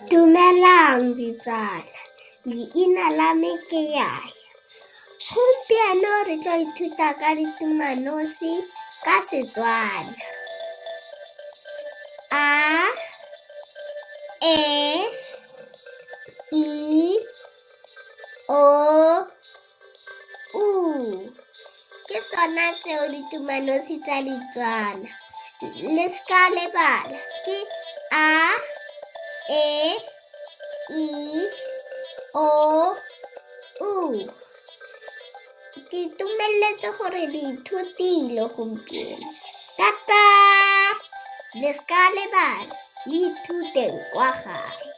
Dumelang ditsala, leina la me ke Yaya. Gompieno re tlo ithuta ka ditumanosi ka Setswana. A, E, I, O, U. Ke tsona tseo ditumanosi tsa Ditswana. Le seka lebala ke A, E, I, O, U. Ke itumeletse gore le ithutile gompieno. Tata! Le seka lebala le ithuteng kwa gae.